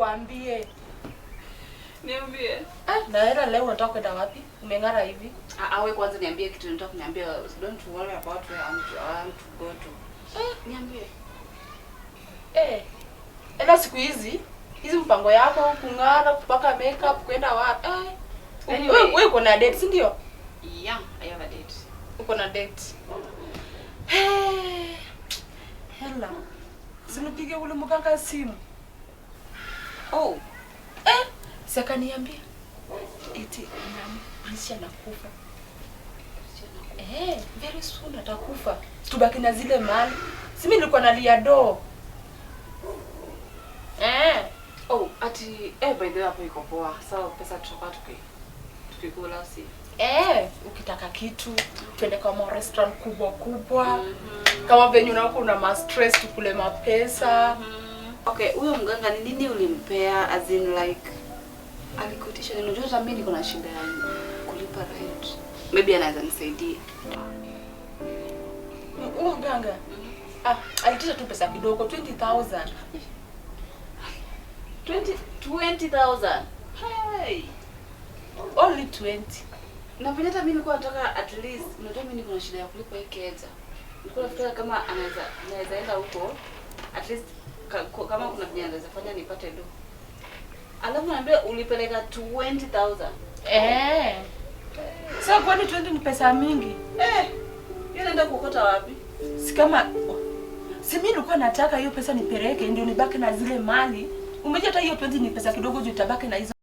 Nikuambie. Niambie. Ah, na hela leo unataka kwenda wapi? Umeng'ara hivi? Ah, wewe kwanza niambie kitu unataka kuniambia. Don't worry about where I want to go to. Niambie. Eh. Ela siku hizi hizi mpango yako kung'ara, kupaka makeup, kwenda wapi? Eh. Anyway. Wewe uko na date, si ndio? Yeah, I have a date. Uko na date. Hey. Hela. Sinipige ule mganga simu. Oh, Eh, si akaniambia eti nani Prisha anakufa. Eh, very soon atakufa. Tubaki na zile mali. Si mimi nilikuwa nalia do. Eh, oh, ati by the way hapo iko poa. Sawa, pesa tutakuwa tukikula si. eh, ukitaka kitu twende kwa ma restaurant kubwa kubwa. Kama venye unakuwa una ma stress tukule mapesa. Okay, huyo mganga ni nini ulimpea, as in like alikuitisha nini? Unajua hata mimi niko na shida ya kulipa rent. Maybe anaweza nisaidia. Huyo mganga ah, alitisha tu pesa kidogo 20,000. 20 20,000. Hey. Only 20. Na vile hata mimi nilikuwa nataka at least, unajua mimi niko na shida ya kulipa hii keja. Nilikuwa nafikiria kama anaweza enda huko at least kama kuna vile anaweza fanya nipate do. Alafu naambia ulipeleka 20,000. Eh. Sasa kwani 20 ni pesa mingi? Eh. Yeye anaenda kuokota wapi? Si kama si mimi nilikuwa nataka hiyo pesa nipeleke ndio nibaki na zile mali. Umejua hata hiyo 20 ni pesa kidogo juu itabaki na hizo.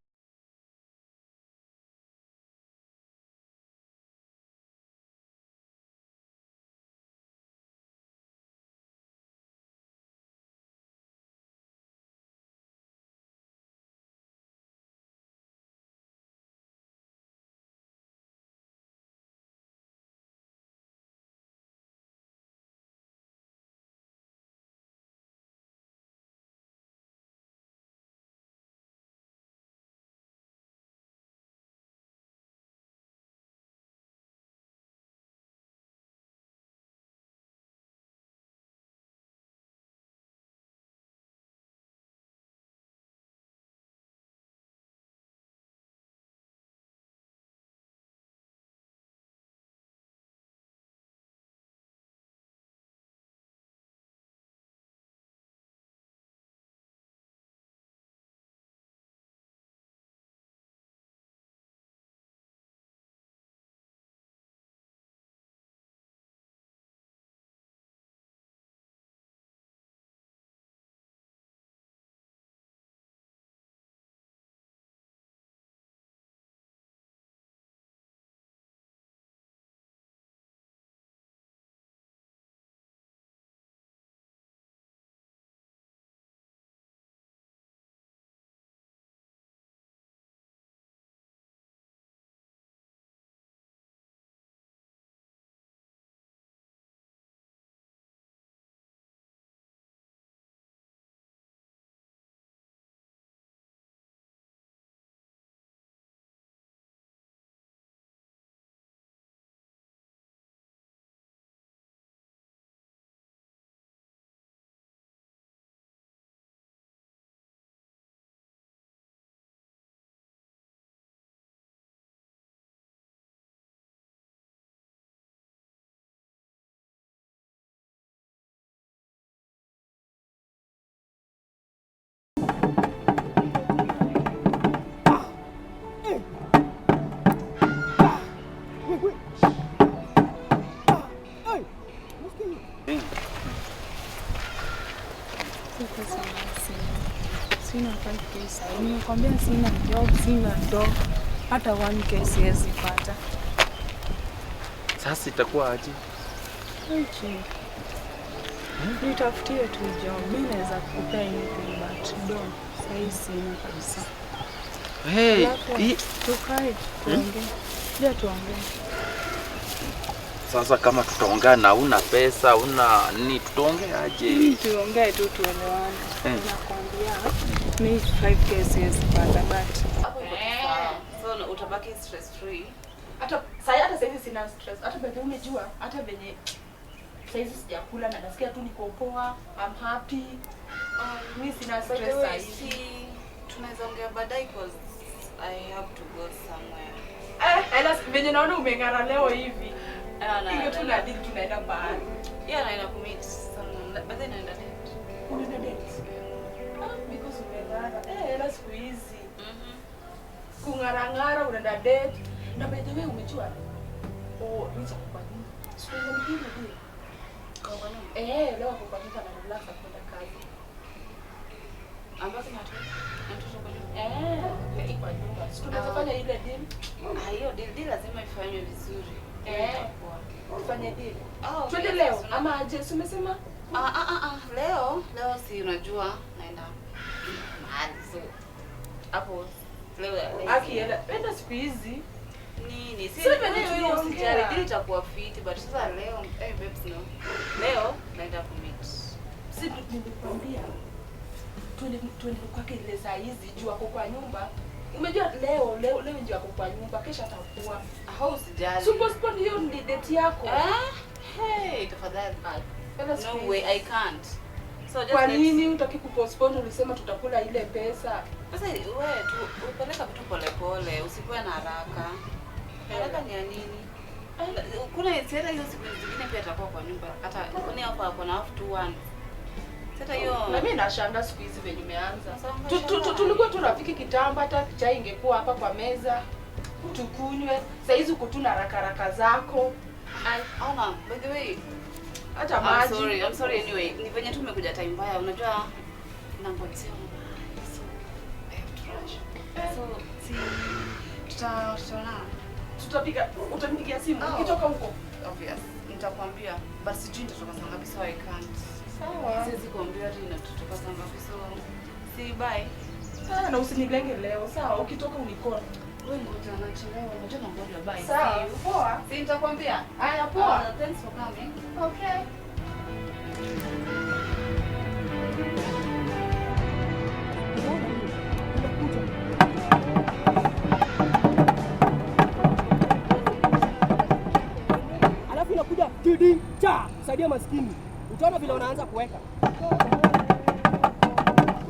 Sina 5K sahi. Nimekwambia sina job, sina do. Hata 1K siwezi pata. Sasa itakuwa aje? Aje. Nitafutie tu job. Mimi naweza kukupea anything but do. Sahi sina kabisa. Hey, tukae tuongee. Ja tuongee. Sasa kama tutaongea na una pesa, una nini, tutaongea aje? Tuongee tu tuelewane. Nakwambia mimi 5K siwezi pata but hapo iko sawa. So utabaki stress free. Hata sasa hizi sina stress. Hata venye umejua, hata venye sasa hizi sijakula na nasikia tu niko poa, I'm happy. Mimi sina stress sasa hivi. Tunaweza ongea baadaye cause I have to go somewhere. Eh, ela venye naona umeng'ara leo hivi. Ah, Hiyo tu na deal tunaenda pahali. Yeah, naenda kumeet someone. But then naenda date. Unaenda date? Ah, because umeng'ara. Eh, ela siku hizi. Kung'arang'ara unaenda date. Na by the way umejua? Oh, Rich ako kwa nyumba. Siku hizi ni Kwa nini? Eh, leo ako kwa nyumba na relax akwenda kazi. Ambapo na mtoto kwa nyumba. Eh, kwa nyumba. Si tunaweza fanya ile deal? Ah, hiyo deal lazima ifanywe vizuri. Eh. Itakuwa. Tufanye deal. Oh, Twende okay. leo ama aje? Si umesema? Leo si unajua naenda mahali, so hapo leo Aki enda siku hizi. nini si Sio venye wewe tuliongea. usijali, deal itakuwa fit, but sasa leo babes, no, leo naenda kumeet. Si nilikwambia twende kwake ile saa hizi juu ako kwa nyumba. Umejua leo leo leo ndio ako kwa nyumba, kesho atakuwa. Ah, usijali. So postpone hiyo ni date yako. Ah, hey, tafadhali. Enda siku No hizi. way, I can't. So just Kwa let's- nini hutaki kupostpone? Ulisema tutakula ile pesa. Sasa wewe tu upeleka vitu polepole, usikuwe na haraka. Haraka ni ya nini? Kuna hata hiyo siku zingine pia atakuwa kwa nyumba. Hata kuna hapo hapo na half to one. Sasa hiyo Na mimi nashangaa siku hizi venye umeanza. Sasa nashangaa. Tulikuwa tu rafiki kitambo, hata chai ingekuwa hapa kwa meza tukunywe. Saa hizi uko tu na haraka haraka zako. Ona, by the way, Hata I'm maji. sorry, I'm sorry anyway. Ni venye tu umekuja time mbaya, unajua nangojea mahali. So I have to rush. So si tutaonana. Tutapiga, utanipigia simu Oh. ukitoka huko. Obvious. Nitakwambia. But sijui nitatoka saa ngapi, so I can't. Sawa. Siwezi kuambia hata inatoka saa ngapi, so see, bye. Ah, na usinilenge leo. Sawa, ukitoka unikone. Wewe ngoja nachelewa, unajua nangoja, bye. Sawa. See you. Poa. Si nitakwambia. Haya, poa. Thanks for coming. Okay. Alafu inakuja TD cha saidia maskini. Utaona vile wanaanza kuweka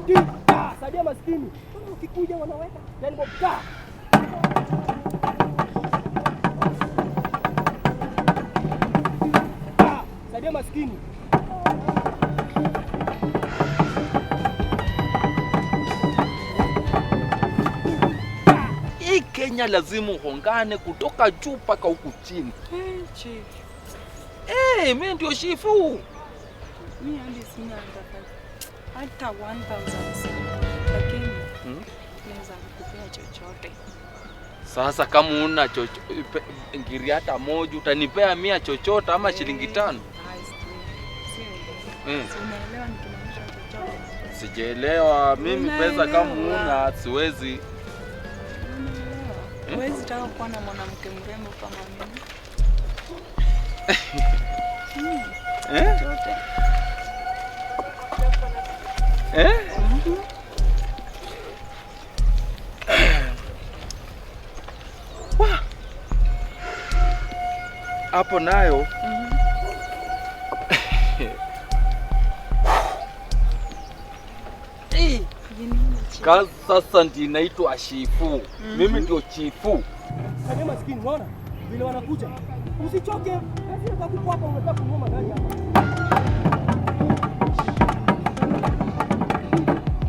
D cha saidia maskini. Unaona ukikuja wanaweka then bob cha cha saidia maskini. Hii Kenya lazima uhongane kutoka juu mpaka huku chini. Hey, chief. Eh, mimi ndio chifu. Mi hadi sina hata 1000 sina. Lakini naweza kukupea chochote. Sasa kama una ngiri hata moja utanipea 100 chochote ama shilingi 5? Ai, sio. Si unaelewa nikimaanisha chochote? Sijaelewa mimi pesa kama Unaelewa. una siwezi. Unaelewa? Huwezi taka kuwa na mwanamke mrembo kama mimi. Eh? Chochote. Eh? Wah. Hapo nayo Kazi sasa ndio inaitwa chifu. Mimi ndio chifu. Saidia maskini, unaona vile wanakuja. Usichoke, kazi nataka hapa, unataka kununua magari hapa.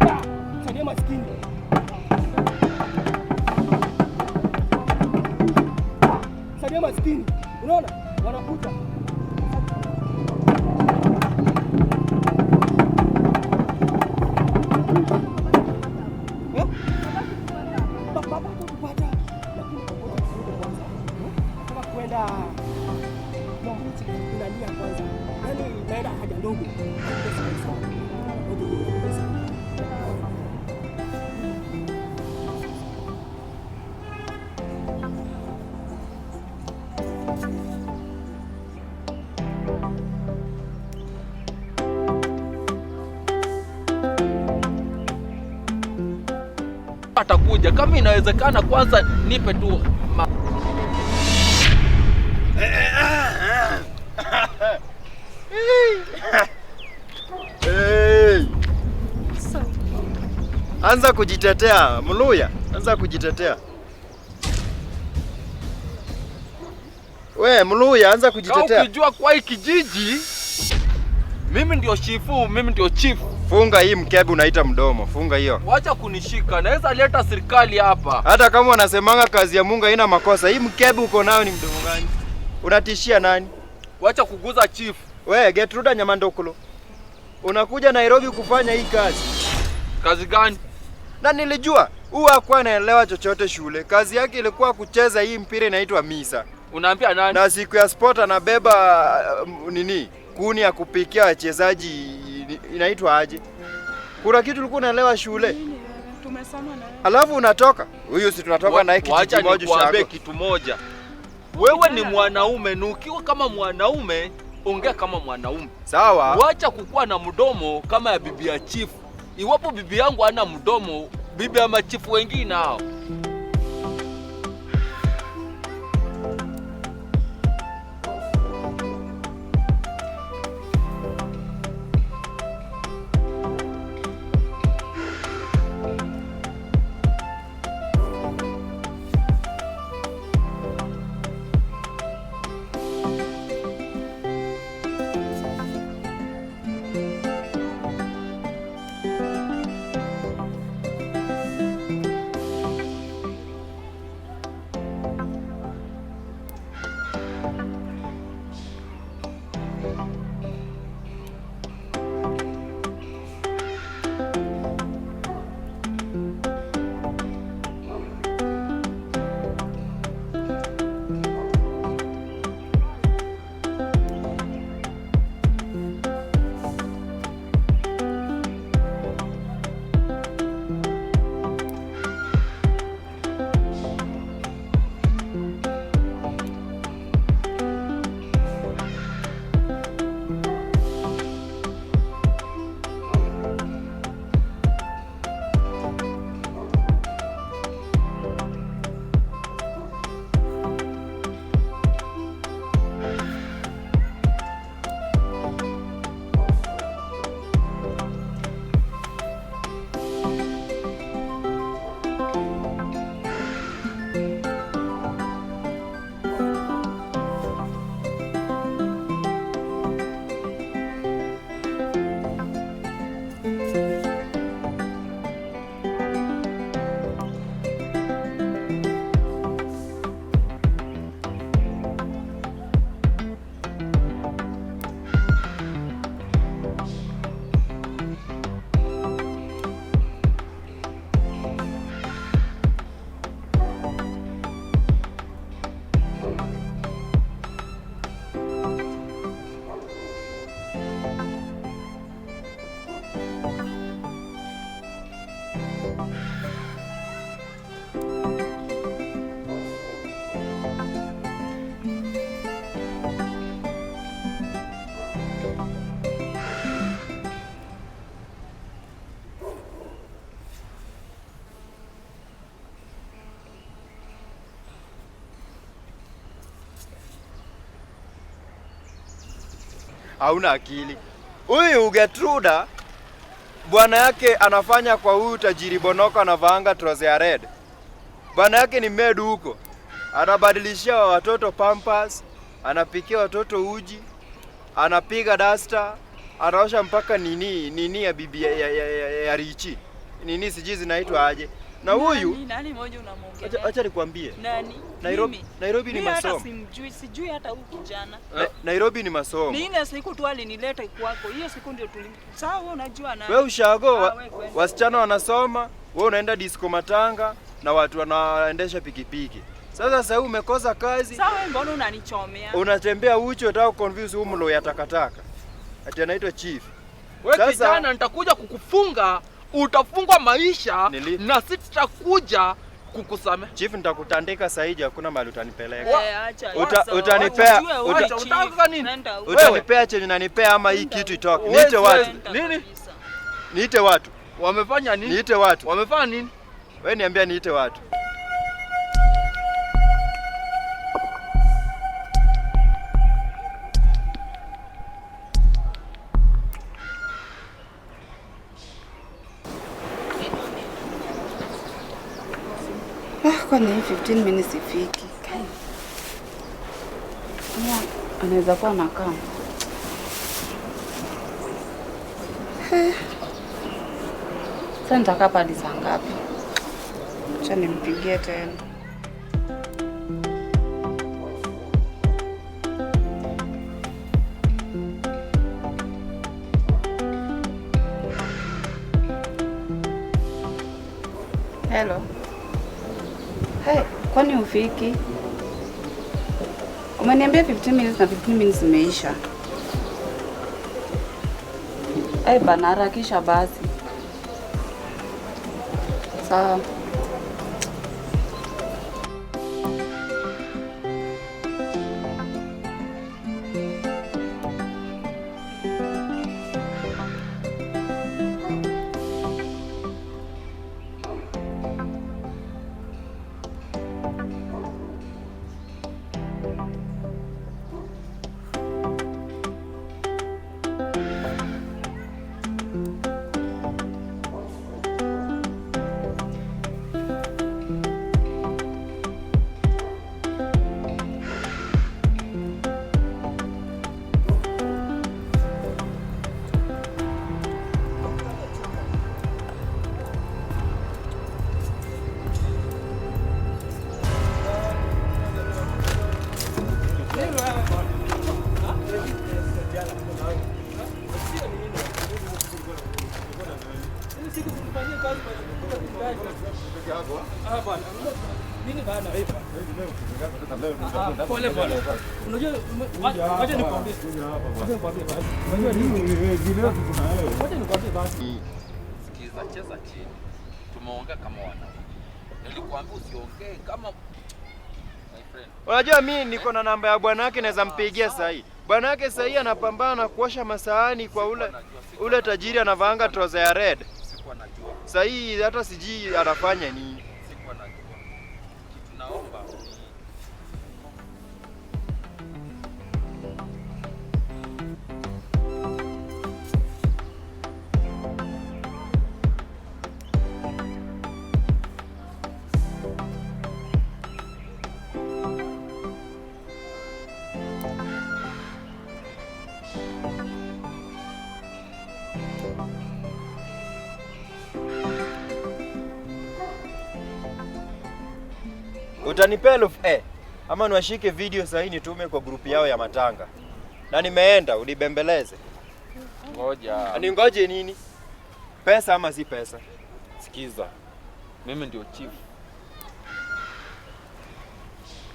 Cha, saidia maskini. Saidia maskini. Unaona wanakuja. Eh? Baba kupata. Lakini ngoja tuende kwanza. Nataka kwenda Mombasa kunalia kwanza. Yaani naenda haja ndogo. Pesa sawa. Ngoja nione pesa. Atakuja kama inawezekana, kwanza nipe tu Hey. So, Anza kujitetea, Mluya, anza kujitetea. We Mluya, anza Kama kujitetea. ukijua kwa hii kijiji mimi ndio chifu, mimi ndio chief. Funga hii mkebe unaita mdomo, funga hiyo. Wacha kunishika, naweza leta serikali hapa. Hata kama wanasemanga kazi ya Mungu haina makosa, hii mkebe uko nayo ni mdomo gani? Unatishia nani? Wacha kuguza chief. We Getruda Nyamandokolo, unakuja Nairobi kufanya hii kazi. Kazi gani? Na nilijua huyu hakuwa anaelewa chochote shule. Kazi yake ilikuwa kucheza hii mpira inaitwa misa. Unaambia nani? Na siku ya sport anabeba nini kuni ya kupikia wachezaji inaitwa aje? Kuna kitu ulikuwa unaelewa shule, Nini wewe? Tumesoma na wewe. alafu unatoka huyu, si tunatoka naye kijiji Wacha moja nikuambie ushago. kitu moja. Wewe ni mwanaume, na ukiwa kama mwanaume, ongea kama mwanaume. Sawa, Wacha kukuwa na mdomo kama ya bibi ya chifu. Iwapo bibi yangu hana mdomo, bibi ya machifu wengine hao. Hauna akili. Huyu Getruda bwana yake anafanya kwa huyu tajiri Bonoko, anavaanga trouser ya red. Bwana yake ni maid huko, anabadilishia watoto pampers, anapikia watoto uji, anapiga dasta, anaosha mpaka nini nini ya bibi ya Richi nini sijui zinaitwa aje. Na huyu Nani, nani mmoja unamwongelea? acha nikwambie, Nani? Nairobi, Mimi? Nairobi ni Mimi hata masomo. simjui, sijui hata huyu kijana. Nairobi ni masomo. Ni ile siku tu alinileta kwako. Hiyo siku ndio tuli. Sawa, wewe unajua nani? We ushago Ah, we kwenda. wasichana wanasoma, we unaenda disco matanga na watu wanaendesha pikipiki. Sasa sasa umekosa kazi, Sawa, wewe mbona unanichomea? unatembea uchi, unataka kuconfuse huyu mlo ya takataka. Ati anaitwa chief. We Sasa- kijana, nitakuja kukufunga, utafungwa maisha na sitakuja kukusamehe. Chief, nitakutandika saiji, hakuna mahali utanipeleka. Eh, acha. Utanipea Ujue wewe chief. Unataka nini? Nenda huko. Utanipea chenye unanipea ama hii kitu itoke. Niite watu. Nini? Niite watu. Wamefanya nini? Niite watu. Wamefanya nini? Wewe niambia niite watu. Kwani 15 minutes ifiki? Kai. Ama anaweza kuwa anakaa. Sasa nitakaa hapa hadi saa ngapi? Acha nimpigie tena. Hello. Hey, kwani ufiki? Umeniambia 15 minutes na 15 minutes imeisha. Hey, bana harakisha basi. Sawa. Pole pole. Unajua, wacha nikwambie. Wacha nikwambie basi. Sikiza, cheza chini. Tumeongea kama wanaume. Nilikuambia usiongee kama my friend. Unajua mimi niko na namba ya bwana yake naweza mpigia saa hii. Bwana yake saa hii anapambana na kuosha masahani kwa ule tajiri anavaanga trouser ya red. Sikuwa najua. Saa hii hata sijui anafanya nini. Sikuwa najua. Kitu naomba ni Utanipea elfu ama niwashike video saa hii nitume kwa grupu yao ya matanga. Na nimeenda unibembeleze. Ngoja. Ningoje nini? Pesa ama si pesa? Sikiza. Mimi ndio chief.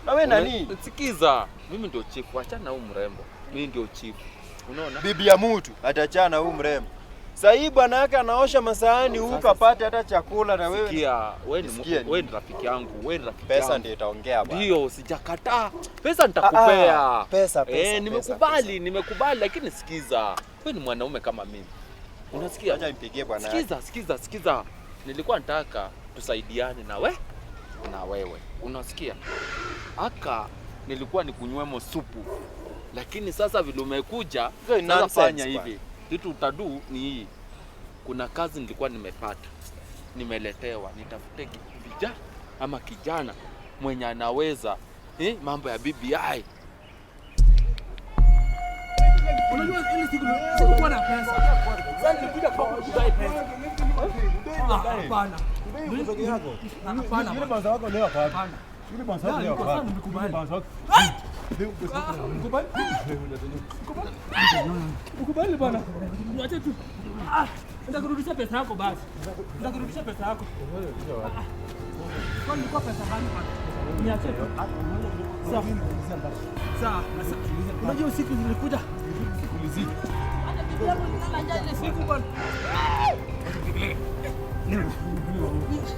Na wewe nani? Sikiza. Mimi ndio chief. Achana na huyu mrembo. Mimi ndio chief. Unaona? Bibi ya mtu atachana huyu mrembo. Sasa hii bwana yake anaosha masahani huko apate hata chakula na wewe. Sikia, wewe ni rafiki yangu, wewe ni rafiki yangu. Pesa ndio itaongea bwana. Ndio, sijakataa. Pesa nitakupea. Pesa. Nimekubali, nimekubali lakini sikiza. Wewe ni mwanaume kama mimi. Unasikia? Acha nimpigie bwana yake. Sikiza. Nilikuwa nataka tusaidiane na we na wewe. Unasikia? Aka nilikuwa nikunywemo supu. Lakini sasa vile umekuja, sasa fanya hivi. Kitu utadu ni hii. Kuna kazi nilikuwa nimepata. Nimeletewa, nitafute vijana ama kijana mwenye anaweza mambo ya BBI. Unajua ile siku sikuwa na pesa. Sasa nilikuja kwa kudai pesa. Hapana. Hapana. Yule banza wako leo hapa. Yule banza wako leo hapa. Nikubali. Ukubali bwana. Niache tu. Nitakurudisha pesa yako basi. Nitakurudisha pesa yako. Kwani nilikuwa pesa gani bwana? Niache tu. Sawa. Sawa. Unajua usiku nilikuja. Hata bibi yangu nilala njaa ile siku bwana.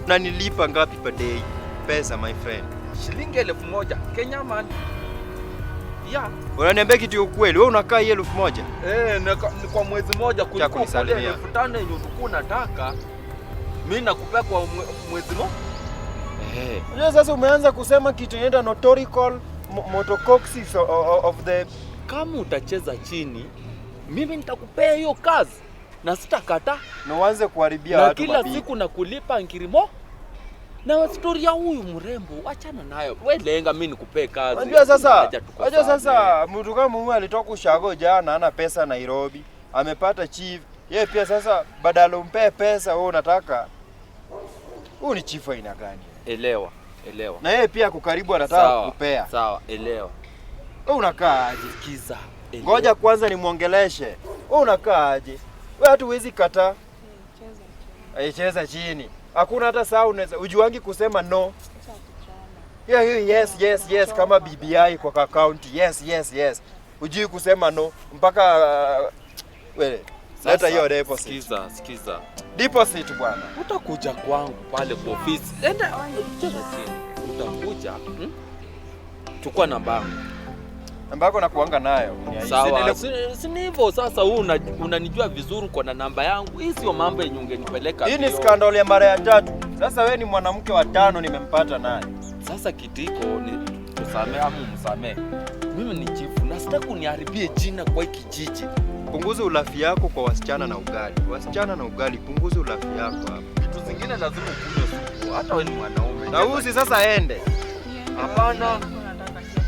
Na nilipa ngapi per day? Pesa my friend. Shilingi 1000 Kenya man. Yeah. Unaniambia kitu ukweli, wewe unakaa hii 1000? Ni kwa mwezi mmoja kuliko 5000 yenye ulikuwa unataka. Mimi nakupea kwa mwezi mmoja. Unajua sasa umeanza kusema kitu inaitwa notorical motocoxis of the. Kama utacheza chini, mimi nitakupea hiyo kazi na sitakata. Na uanze kuharibia watu na kila siku nakulipa ngirimo Na story ya huyu mrembo achana nayo. Wewe lenga mimi nikupee kazi. Unajua sasa, Acha tukosane. unajua sasa mtu kama huyu alitoka ushago jana hana pesa Nairobi, amepata chief. Yeye pia sasa badala umpe pesa wewe unataka. Huyu ni chief aina gani? Elewa, elewa. Na yeye pia kukaribu anataka Sawa, kukupea. sawa, elewa. Wewe unakaa aje? Sikiza. Elewa. Ngoja kwanza nimwongeleshe. Wewe unakaa aje? Wewe hata huwezi kataa. Cheza chini. Aicheza chini. Hakuna hata saa unaweza ujuangi kusema no. Acha kuchoma. Yeah, yeah, yes, yes, yes kama BBI kwa county. Yes, yes, yes. Ujui kusema no mpaka wewe leta Sasa, hiyo deposit. Sikiza, sikiza. Deposit bwana. Utakuja kwangu pale kwa ofisi. Enda cheza chini. Utakuja. Chukua namba yangu. Ambako nakuanga nayo. Ni ya- Sawa. Si ni hivyo sasa wewe unanijua vizuri kwa na namba yangu. Hii sio mambo yenye ungenipeleka. Hii ni mbio. scandal ya mara ya tatu. Sasa we ni mwanamke wa tano nimempata naye. Sasa kitiko ni tusamee ama umsamee. Mimi ni chifu na sitaki uniharibie jina kwa hiki kijiji. Punguza ulafi yako kwa wasichana na ugali. Wasichana na ugali, punguza ulafi yako hapa. Vitu zingine lazima ukunywe supu. Hata wewe ni mwanaume. Na huyu si sasa ende. Niende Hapana. wapi? Unataka kitu.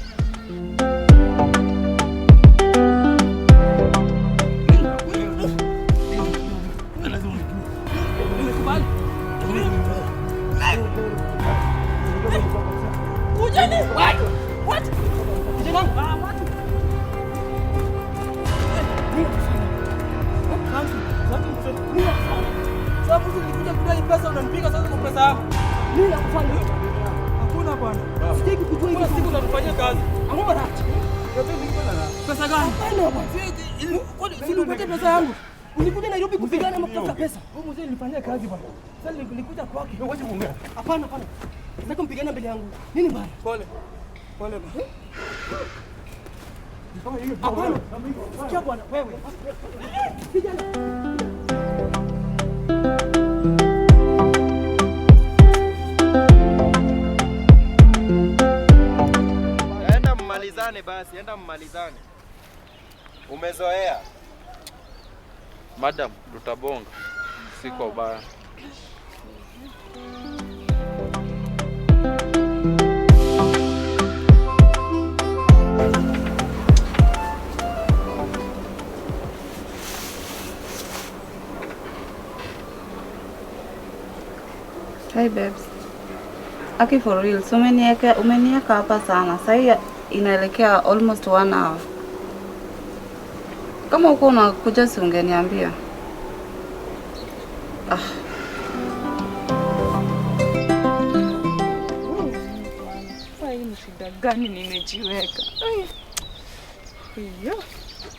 Sababu nilikuja kudai pesa unanipiga sasa kwa pesa yangu. Nini nakufanya? Hakuna bwana. Sijai kukujua hivi. Siku unanifanyia kazi. Angoma rati. Pesa gani? Hapana bwana. Kwani si unipatie pesa yangu? Ulikuja Nairobi kupigana ama kutafuta pesa? Wewe mzee nilifanyia kazi bwana. Sasa nilikuja kwake. Wewe kuongea. Hapana hapana. Sitaki mpigana mbele yangu. Nini bwana? Pole. Pole bwana. Hapana. Sikia bwana wewe. Kijana. Enda mmalizane basi, enda mmalizane. Umezoea. Madam, tutabonga. Si kwa ubaya. Hi babes. Aki for real, so umenieka hapa sana. Sasa inaelekea almost 1 hour. Kama uko unakuja si ungeniambia. Ah, Sasa hii ni shida gani nimejiweka? Ai. Iyo,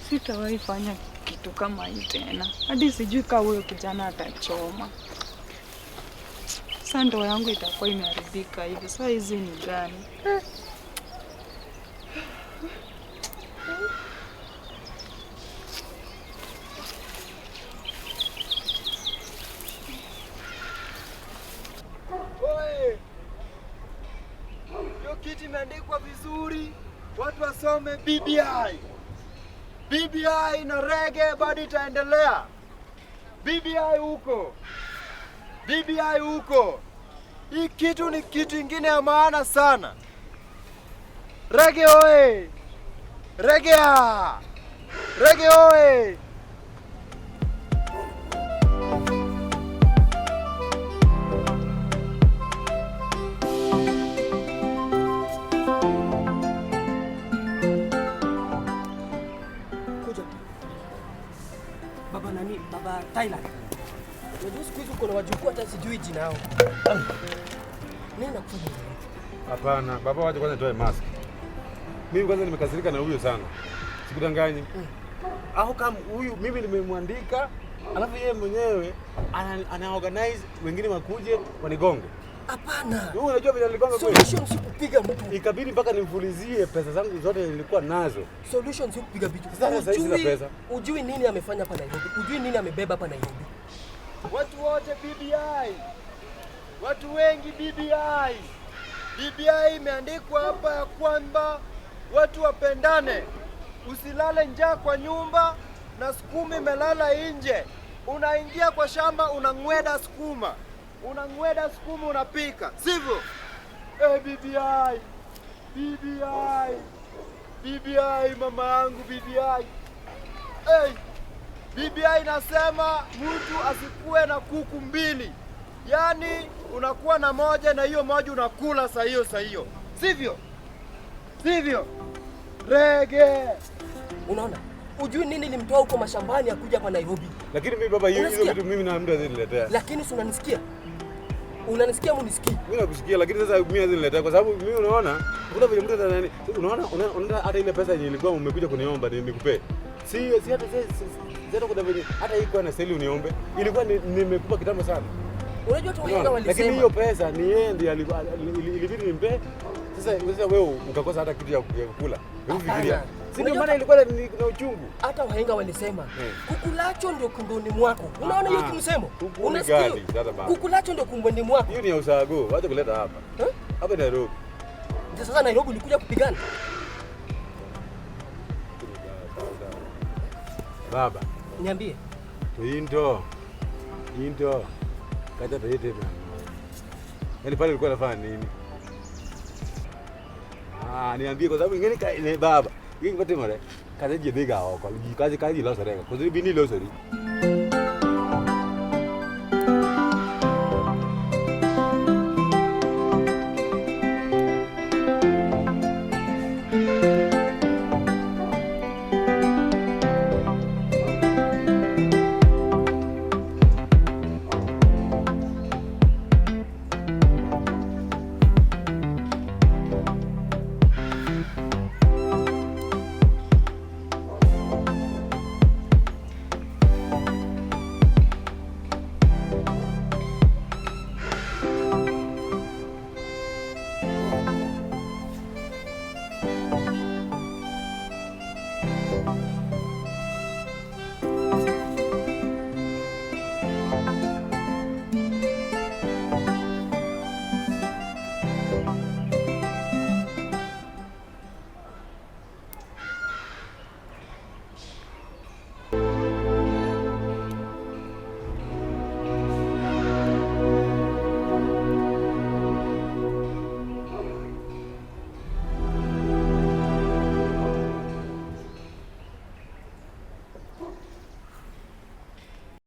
sitawahi fanya kitu kama hii tena. Hadi sijui kaa huyo kijana atachoma. Sasa ndoa yangu itakuwa imeharibika hivi. Sasa hizi ni gani? Oe. Hiyo kiti imeandikwa vizuri, watu wasome BBI. BBI na reggae bado itaendelea. BBI huko, BBI huko. Hii kitu ni kitu ingine ya maana sana. Reggae oe! Reggae! Reggae oe! Kuja. Baba nani? Baba Thailand. Unajua siku hizi uko na wajukuu hata sijui jina yao. Nini nakufanya hivi? Hapana, baba wacha kwanza nitoe mask. Mimi kwanza nimekasirika na huyo sana. Sikudanganyi. Au kama huyu mimi nimemwandika, alafu yeye mwenyewe ana organize wengine wakuje wanigonge. Hapana. Wewe unajua vile niligonga kweli? Solution si kupiga mtu. Ikabidi mpaka nimfulizie pesa zangu zote nilikuwa nazo. Solution si kupiga vitu. Sasa sasa hizi sina pesa. Ujui nini amefanya hapa Nairobi? Ujui nini amebeba hapa Nairobi? Watu wote BBI, watu wengi BBI. BBI imeandikwa hapa ya kwamba watu wapendane, usilale njaa kwa nyumba na sukuma imelala nje. Unaingia kwa shamba unang'weda sukuma. Unang'weda sukuma unapika, sivyo? Eh, BBI. BBI. BBI mama yangu BBI. Hey, BBI inasema mtu asikuwe na kuku mbili. Yaani unakuwa na moja na hiyo moja unakula saa hiyo saa hiyo. Sivyo? Sivyo? Rege. Unaona? Ujui nini ilimtoa huko mashambani akuja kwa Nairobi. Lakini mimi baba, hiyo hizo Unasikia? vitu mimi na mtu aziniletea. Lakini si unanisikia? Unanisikia au unisikii? Mimi nakusikia, lakini sasa mimi aziniletea kwa sababu mimi unaona, kuna vile mtu anani, unaona hata ile pesa yenye ilikuwa umekuja kuniomba nikupe. Si hata si hata kuna vile hata iko na seli uniombe. Ilikuwa nimekupa kitambo sana. Unajua tu wahenga Unaona? Lakini walisema. hiyo pesa ni yeye ndiye ilibidi nimpe. Sasa wewe ukakosa hata kitu ya kukula. Hebu fikiria. Hapana. Si ndio Unajua maana ilikuwa na uchungu. Hata wahenga walisema Eh. kukulacho ndio kumboni mwako. Unaona hiyo Ah, kimsemo? kuku ni Unasikia? gani sasa baba? Kukulacho ndio kumboni mwako. Hiyo ni ya usago, wacha kuleta hapa. Eh? Hapa Nairobi. Ndio sasa Nairobi ulikuja kupigana. Baba, Niambie. to into into kacha to ite. Yaani pale ulikuwa unafanya nini? Ah, niambie kwa sababu ingine ni baba. Ingine pate mare. Kaza je biga oko. Kaza kazi lo sore. Kwa sababu bini lo sore.